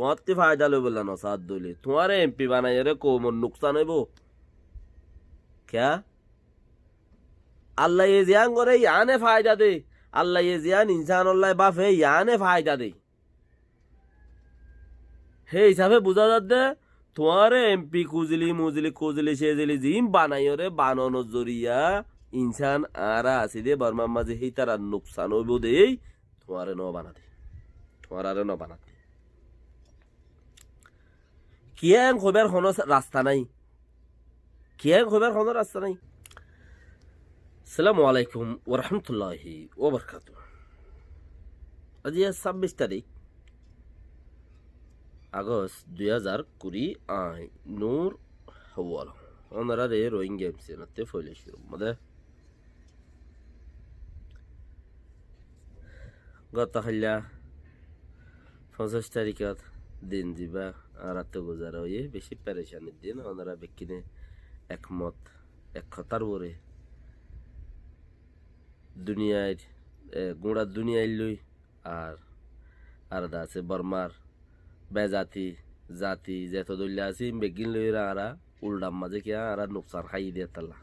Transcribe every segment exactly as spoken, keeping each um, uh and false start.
Tuáñttí faida loibolla nosaádde óile, tuáñre empi banaiyóre koumor nuksan óibo. Kiyá? Allaye ziyán goré yiáne faida de. Allaye ziyán insánollá báfe yiáne faida de. Hé hísafe buzá zadde, tuáñre empi kuzili, muzili, kuzili, cezili ziín banaiyóre banonor zoriya insán añára así de Bormár mazé hítarar nuksan óibo de, tuáñre no banadé. Tuáñrare no banadé. Kiyá en hoibár honó rasta nái. Kiyá en hoibár honó rasta nái. Assalamu alaikum wa rahmatullahi wa barakatuhu. Aijja sábbic tarík, Agost dui házar kuri, añí Nur Hawal. Onoráre Rohingya M C N ottu foila cúrur mazé Goto hailla foñsíc taríkot din zibá añárattú guzara óiye, bicí perecanir din. Onorá bekkúne ekmot, ek hotár uore duniyair, e, gúñça duniyair loi ar, ar de asé Bormár bezati, zati, zeto dóilla asé, ín beggín loiyóre añára uldhar mazé kiyá añára nuksan háiyi de ettalla.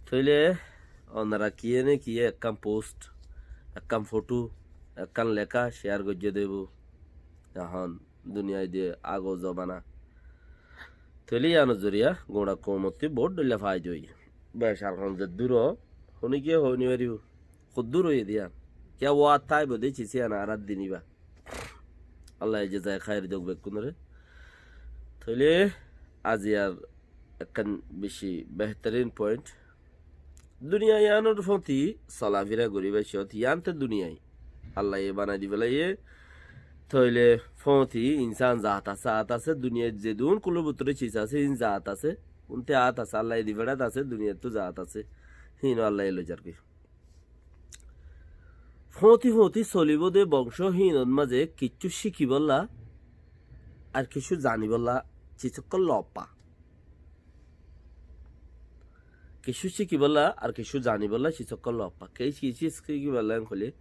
Tóile onorá kiyé ne kiyé ekkán post, ekkán foto, ekkán leká share goijjé dóibo. Ehón duniyai de agor zobana. Tóile yíanor zoriya gúñça koumottú bout dóilla faida óiye. Becar hon zeddúr ó, honikiyé hoóni faribó. Hoddúr óiye de yían. Kiyá wá táibo de cis yían añára din ibá. Allaye jezaye háir douk bekkúnoré. Tóile aijjar ekkán bicí behterin point. Duniya yíanor fóti solafira goríbar cót yían te duniyai. Allaye banai di félaiye. Tóile fóti insán zat asé, at asé, duniyait zedún kulur bútore cis asé, hín zat asé. Únte at asé, Allaye di féçat asé, duniyattú zat asé. Híno Allaye loizargói. Fóti fóti solibóu de bongcó híinor mazé kiccú cíkibolla ar kiccú zanibolla cis ókkol loffa. Kiccú cíkibolla ar kiccú zanibolla cis ókkol loffa. Kei kiccú cíkibolla en hoilé,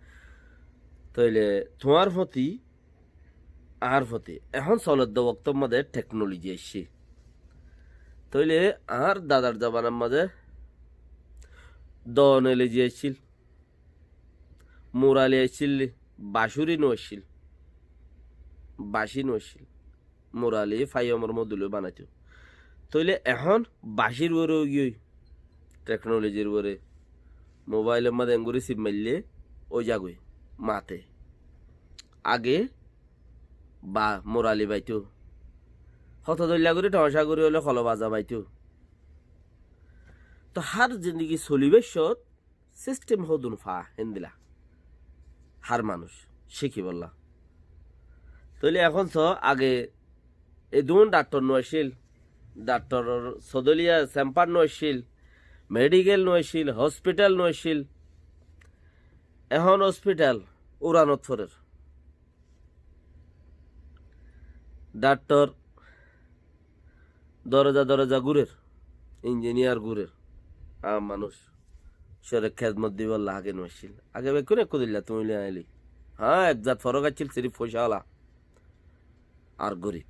tóile tuáñr fóti añár fóti. Ehón soledde woktór mazé teknoloji aiccé. Tóile añár dadar zobanar mazé doneloji aiccíl, murali aiccíl, bacúri no aiccíl, bací no aiccíl. Murali faiyomor moduloi banaitó. Tóile ehón bacír uore óigiyoi, teknolojir uore. Mobailor mazé engorí sip maille ói zagói, mate. Age ba murali baitó. Hoto dóilla gorí thoóñca gorí óile holo baza baitó. Toh hár zindigi solibár cót sistem hodún fa héndila. Hár manúic cíkibolla. Tóile ehón soó, age edún dhaktor no accíl, dhaktoror sodoliya sempar no accíl, medikel no accíl, hospital no accíl. Ehón hospital uranot forer. Dhaktor doroza doroza gurer, injiniyar gurer, am manúic. Córe kédmot dibolla age no accíl. Age bekkún ekku dilla tuñí loi añíli. Há, ek zat forók accíl, sirif foicáwala ar gorib.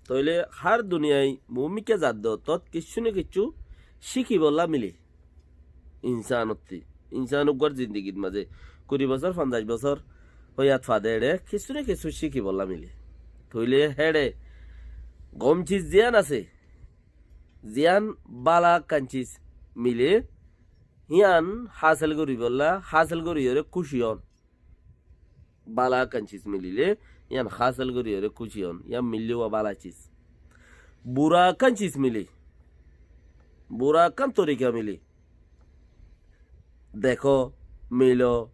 Tóile hár duniyai muúmikká zadde ottót kiccú ne kiccú cíkibolla mile. Insánottí, insán uggúar zindigir mazé kuri bosór, fonzaic bosór hoiyat fade eçé kiccú ne kiccú cíkibolla mile. Tóile héçe gom ciz ziyán asé, ziyán bála ekkán ciz mile, híyan hásel goríbolla, hásel goríyoré kúci on. Bála ekkán ciz milile, yían hásel goríyoré kúci on, yían milile wá bála ciz. Bura ekkán ciz mile, bura ekkán torika mile, dekó, milo,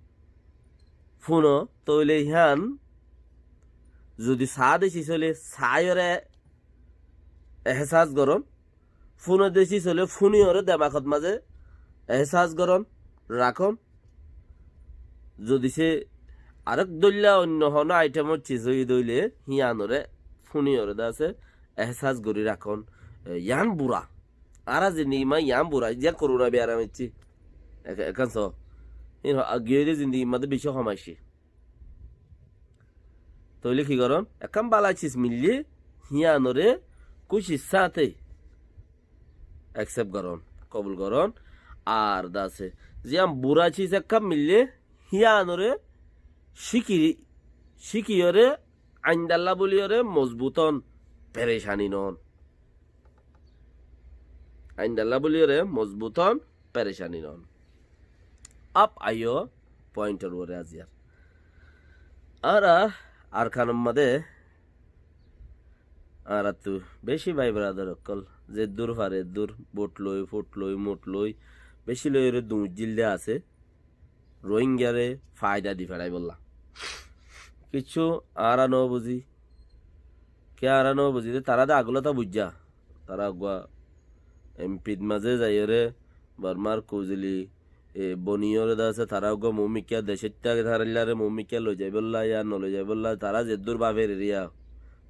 fúno, tóile yían zudi saá de ciz óile saáiyoré ehsas gorón, fúno de ciz óile fúniyoré demakot mazé ehsas gorón, rakón. Zudi se arék dóilla oinno honó aitemor ciz óiye de óile, híanoré fúniyoré de asé ehsas gorí rakón. E, yían bura. Añára zindigi ma yían bura, ziyán korona biyaram aiccé. Ek-, ekkán soó. Hín ho-, giyói de zindigi ma de bicí hom aiccé. Tóile ki gorón? Ekkán bála sis millé híanoré kúcir sáñte eksep gorón, kobul gorón. Ar dase ziyán bura sis ekkán millé híanoré cíki, cíkiyoré aindalla bóliyoré mozbut ón, perecani noón. Aindalla bóliyoré mozbut ón, perecani noón. Ap aiyó pointor uore aziyar. Añára Arkanor mazé añárattu beci bái beradar ókkol zeddúr fare eddúr bot loi, fut loi, mut loi, beci loiyoré duñjil de asé. Rohingyare faida di feçaibolla. Kissú añára no buzi. Ke añára no buzi de, tará de agulota buijjá. Tará uggúa empit mazé zaiyóre Bormar kuzili, e, boniyóre de asé, tará uggúa moumikká decóitta tarallare moumikká loizaibólla ya noloizaibólla, tará zeddúr bafer eriya,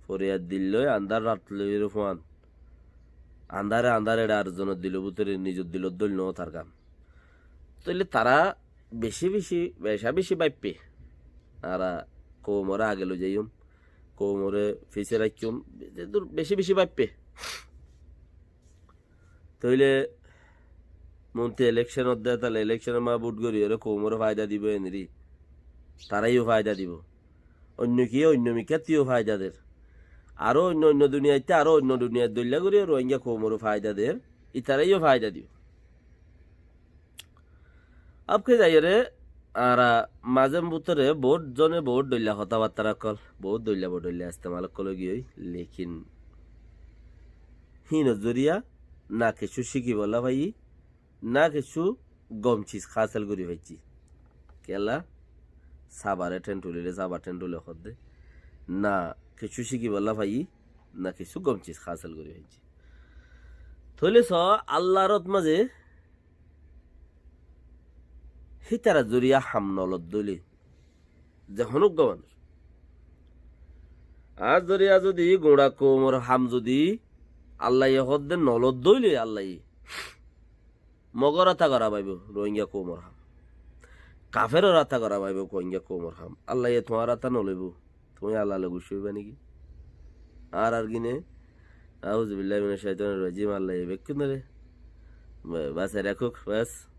foriyar dil loi, andár rat loiyóre fuan. Andáre andáre eçe ar zonor dilor bútore nizor dilor dóil no targán. Tóile tará beci beci, beca beci báippe. Añára koumoré age loizaiyum, koumoré fise raikkúm, zeddúr beci beci báippe. Tóile monti elekcon ódde, tóile elekconor mazé bút goríyoré koumoré faida dibo eneri. Taráiyo faida dibo. Oinno kiyé oinno mikkáttiyó faida der. Aró oinno oinno duniyaitte aró oinno duniyait dóilla gorí Rohingya koumoré faida der. Itaráiyo faida dibo. Abke zaiyóre añára mazé bútore bout zone bout dóilla hotábattára ókkol, bout dóilla bout dóilla estemal ókkol óigiyoi. Lekin híinor zoriya na kessú cíkibolla faiyí, na kessú gom ciz hásel gorí faijjí. Kiyólla? Sábare théntulire sába théntule hoódde. Na kessú cíkibolla faiyí, na kessú gom ciz hásel gorí faijjí. Tóile só, Allar ot mazé hítarar zoriya ham nolodde óile, ze honó uggúa manúic. Añár zoriya zodi guñça koumor ham zodi Allaye hoódde nolodde óile Allaye Mogor áta gora faibó Rohingya koumor ham. Kaferor áta gora faibó Rohingya koumor ham. Allaye tuáñr áta noloibó. Tuñí Alla loi guccá óiba niki? Añárar gine, auzubillahi minash shaitanir rajim, Allaye bekkúnore ba-, basai rakók, bas.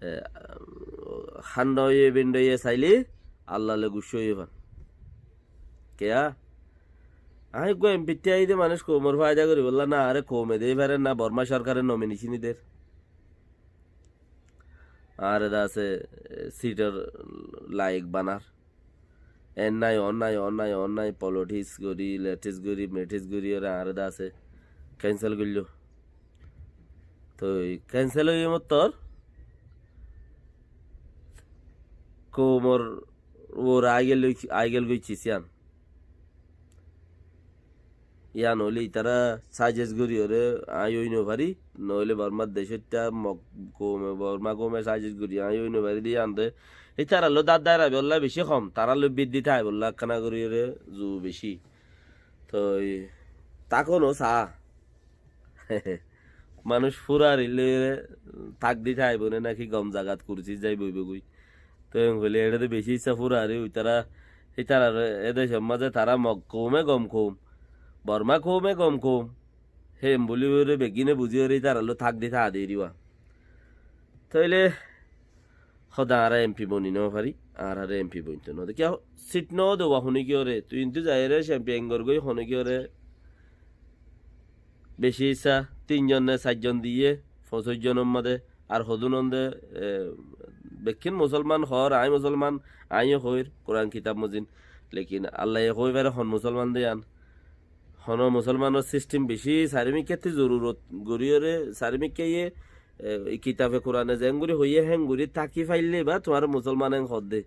E, hánda óiye, binda óiye sailé Alla loi guccá óiye fán. Kiyá? Añí eggúa empitte aiyí de manúic koumor faida goríbolla na, añáre koume dei fare na, Borma sorkare nominecon der. Añáre de asé, e, sitor laik banar. En nai, on nai, on nai, on nai, polotis gorí, letis gorí, metis gorí, ore añáre de asé kensel goilló. Toi kensel óiye mottor koumor uore aigel loi, aigel goiccé siyan. Yián óile itará sajes goríyoré aññí ói no fari, noóile Bormar decóitta Mog koume, Borma koume sajes gorí aññí ói no fari de yián de. Itaralloi dad dairaibolla beci hom, taralloi biddí táibolla ekkána goríyoré zu beci. Toi táko no sa. Manúic furari loi tákdi táibo né náki gom zagat kursit zai boibo goi. Toi en hoilé eçé de beci issá furari, uitará, itarar e decor mazé tará Mog koume gom koum, Borma koume gom koum, hé en buli ore beggíne buzí ore itaralloi tákdi táa de eriwa. Tóile Hóde añára empi boni no fari, añárare empi bointo no de. Kiyá sit no de uwa honókiyóre, tui intu zaiyóre cempiyon gorgói honókiyóre. Beci issá tin zon ne sair zon diyé, foñsíc zonor mazé, ar hodún onde, e, bekkín musolman hoór, aññí musolman, aññí hoóir, Kuran kitab mozin. Lekin Allaye hoi fare hon musolman de yián. Hono musolmanor sistem beci sarimikkátti zorurot goríyoré, sarimikkáye, e, e kitabe Kurane zeéngorí hoiyé héngorí táki faillé ba tuáñre musolman en hoódde.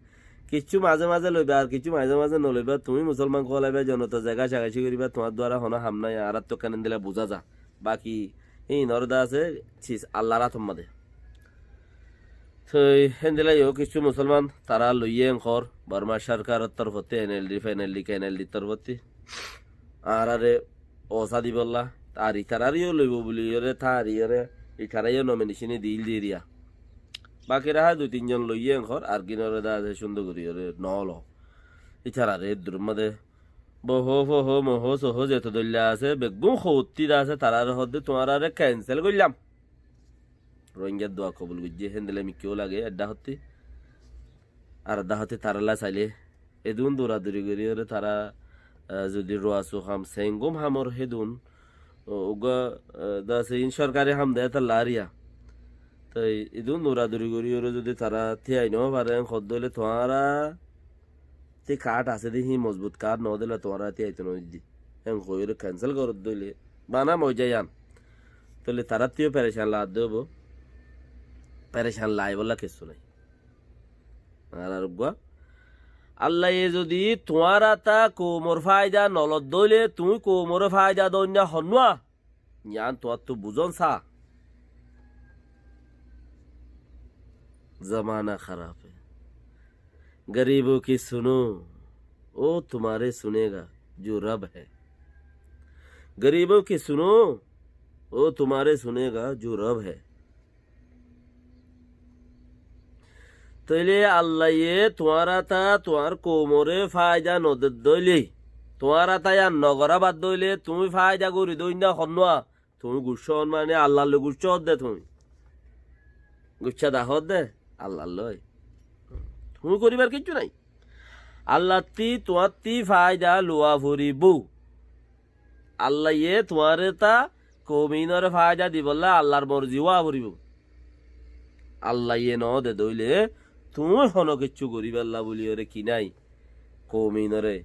Kissú mazé mazé loiba ar kissú mazé mazé noloiba, tuñí musolman hoólaiba, zonota zegacagaci goríba, tuáñr duara hono ham nái, añáráttu ekkán endilla buzá za. Baki híinor de asé sis Allar átor mazé. Toi héndilla yó kissú musolman tará loiyé en hoór, Borma sorkaror torfottí, N L D, F N L D, K N L D torfottí. Añárare osá dibolla, ar itarareyó loibo buliyóre, tariyóre, itarareyó nominecon dil diriya. Bakira há dui tin zon loiyé en hoór, ar gínore de asé cúndor goríyoré no lo. Itarare eddur mazé Boho, foho, moho, soho, zeto doilla asé, beggún hottí de asé, tarare hoódde tuáñrare kensel goillám. Rohingár dua kobul goijjé, héndilla mikká ó lage, edda hottí. Ar edda hottí taralla sailé, edún duraduri gorí óre tara, ah, zodi ruasu ham, sengum hamor hédun, o-, uggúa, ah, de asé, in sorkari ham de, étalla ariya. Toi edún duraduri gorí óre zodi tara tíai no fare, en hoddé óile tuáñra Te kath asé de, hí mozbut kath no dile tuáñra tíaito no di. Héen hoiyóre kensel goródde óile, bana moijá yián. Tóile taráttu yó perecan laadde óibo. Perecan laibolla kessú nái. Ar, ar uggúa, Allaye zodi tuáñrata koumor faida nolodde óile, tuñí koumoré faida doinna honnúa? Yián tuáttu buzón sa. زمانہ خراب ہے۔ غریبوں کی سنو، وہ تمہارے سنے گا جو رب ہے۔ غریبوں کی سنو، وہ تمہارے سنے گا جو رب ہے۔ Tóile Allaye tuáñrata tuáñr koumoré faida nodedde óile, tuáñrata yián nogorá badde óile, tuñí faida gorí doinna honnúa? Tuñí guccá on mane Allalloi guccá ódde tuñí. Guccá dahódde Allalloi. Tuñí goríbar kiccú nái. Allattí tuáñttí faida luwa foribóu. Allaye tuáñreta koum inoré faida dibolla Allar morzi ówa foribóu. Allaye no de dóile tuñí hono kiccú goríballa buli óre ki nái. Koum inoré.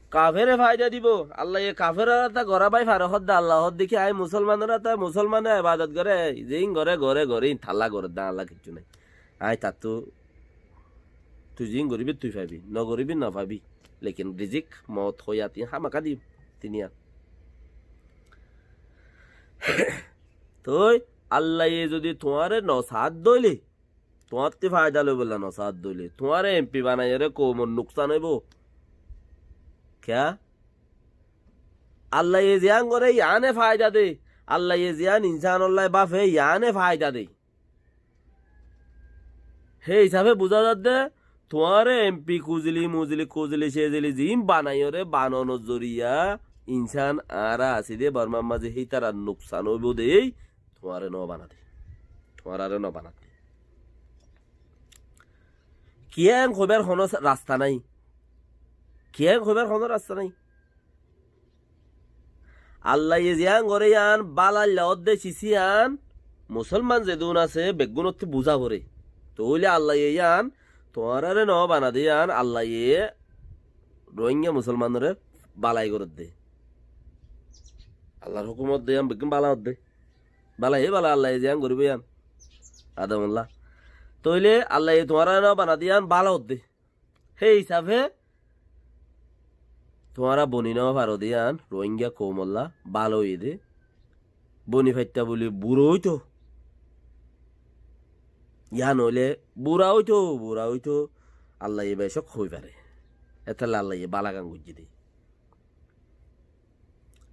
Kafere faida dibo. Allaye kaferor ata gorá bái fare hoddé, Allah hoddé ki añí musolmanor ata musolmane ebadot goré, zein goré, goré, goré, in talla goré dá Allah kiccú nái. Añí tattú tui zein goríbi tui faibi, no goríbi no faibi. Lekin rizik, mot, hoyat in hámaka dim. Tiniya. Toi Allaye zodi tuáñre no saát dóile, tuáñttí faida loibolla no saát dóile, tuáñre M P banaiyóre koumor nuksan óibo. Kiyá? Allaye ziyán goré yiáne faida de. Allaye ziyán insanolla báfe yiáne faida de. Hé isafe buzá zadde, tuáñre M P kuzili, muzili, kuzili, cezili ziín banaiyóre banonor zoriya insan añára así de Bormar mazé hítarar nuksan óibo de, tuáñre no banade. Tuáñrare no banade. Kiyá en hoibar hono rasta nái. Kiyá en hoibar hono rasta nái. Allaye ziyán goré yián bálailla ódde cisí yián musolman zedún asé beggúnottú buzá foré. Tóile Allaye yián tuáñrare no banade yián Allaye Rohingya musolmanoré bálai goródde. Allar hukum ódde yián beggún bála ódde. Bála, e bála Allaye ziyán goríbo yián. Adamulla. Tóile Allaye tuáñrare no banade yián bála ódde. Hé isafe tuáñra boni no faro de yián Rohingya koumolla bála óiye de. Boni faitta buli bura óito. Yián óile bura óito, bura óito. Allaye becók hoi fare. Étalla Allaye bála gan goijjé de.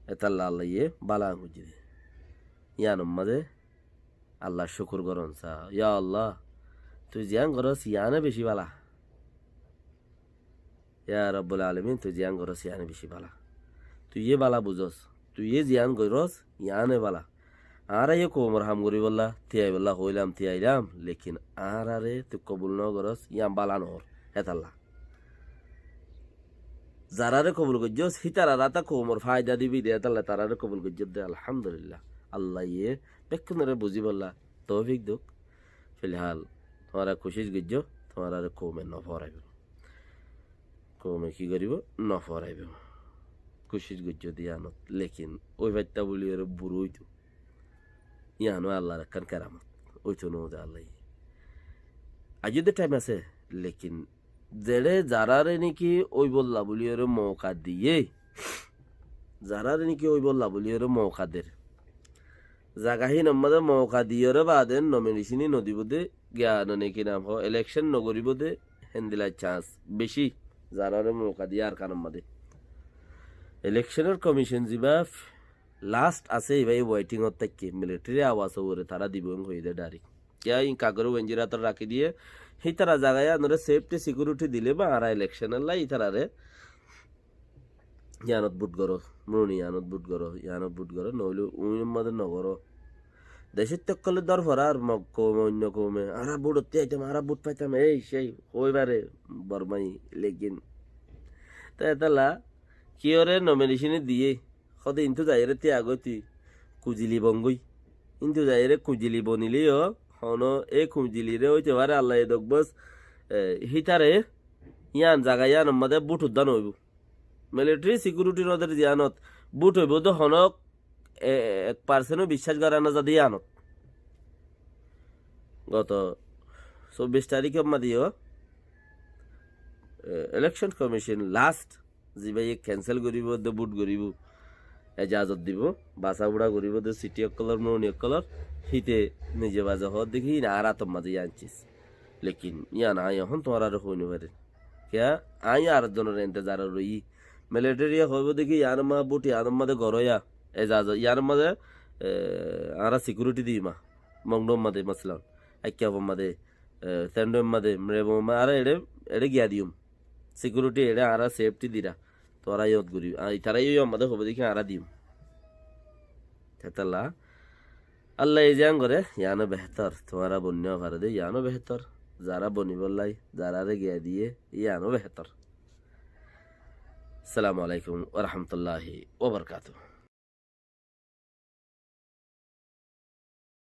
Étalla Allaye bála gan goijjé de. Yiánor mazé Allar cúkur goron sa. Ya Allah, tui ziyán gorós yiáne beci bála. Ya Rabbul Alamin, tui ziyán gorós yiáne beci bála. Tuiye bála buzós. Tuiye ziyán gorós yiáne bála. Añára ye koumor ham goríbolla, tíaibolla hoilam, tíailam, lekin añárare tui kobul no gorós, yián bála no ór. Hétalla. Zarare kobul goijjós, hítarar ata koumor faida dibi de, hétalla tarare kobul goijjós de, alhamdulillah. Allaye bekkúnore buzíbolla toufik douk. Filhal, tuáñra kucíc goijjó, tuáñrare koume no foraibo. Koume ki goríbo? No foraibo. Kucíc goijjó de yiánot, lekin ói faitta buli ore bura óito. Yiáno Allar ekkán keramot. Óito no de Allaye. Aijjó de thaim asé, lekin zeçé zarare niki óibolla buli ore mouka diye, zarare niki óibolla buli ore mouka der. Zaga hínor mazé mouka diyóre baade nominecini no dibo de, giya no niki nam ho, elekcon no goríbo de, héndilla cans beci, zarare mouka diye Arkanor mazé. Elekconor komicon ziba last asé, iba waitingot táikke, militari awas uore tara dibo en hoiyé de dairek. Kiya in kagore wenjir ator raki diye, hítara zaga yiánore sefti sikiuriti dile ba añára elekconolla ítarare Yíanot bút goró, Moroni yíanot bút goró, yíanot bút goró, noóile uñír mazé nogoró. Decótti ókkolé dór forár, Mog koume, oinno koume, añára bút ottí aitam, añára bút faitam, ei sei hoói faré Bormai, lekin te etálla kiyóre nominecon diyé, hóde intú zaiyóre tíya goití kuzili bongói. Intú zaiyóre kuzili bonilé yó, honó e kuziliré óite faré Allaye dok bos, e, hítare yían zaga yíanor mazé bút uddán óibo. Militeri sikiuriti nodér ziyánot bút óibo dé honók e-, ek parsent ó biccác gorá nozá dé yíanot. Goto sobbic taríkor mazé yó, e, Elekcon Komicon last zibáye kensel goríbo dé bút goríbo, ejazot dibo, basa uça goríbo dé siti ókkolór, Moroni ókkolór, híte nize baze hoódde ki, iín añár átor mazé yían cis. Lekin yían aññí ehón tuáñráre hoói nofarir. Kiyá? Aññí ar zonor entezarot roiyí. Militeriye hoibó dé ki, yíanor mazé bút, yíanor mazé goró yá, ejazot, yíanor mazé, e, añára sikiuriti diyum. Mongdor mazé, masalan, Aikkafor mazé, e, Sendor mazé, Mrebor mazé, añára eçé, eçé giya diyum. Sikiuriti eçé añára sefti dira. Tuáñra yíanot gorí, a, itará yó yían mazé hoibó dé ki añára diyum. Hétolla Allaye ziyán goré, yíano behétor. Tuáñra boni nofaró dé, yíano behétor. Zará bonibólla, zaráre giya diyé, yíano behétor. Assalamu alaikum wa rahmatullahi wa barakatuhu.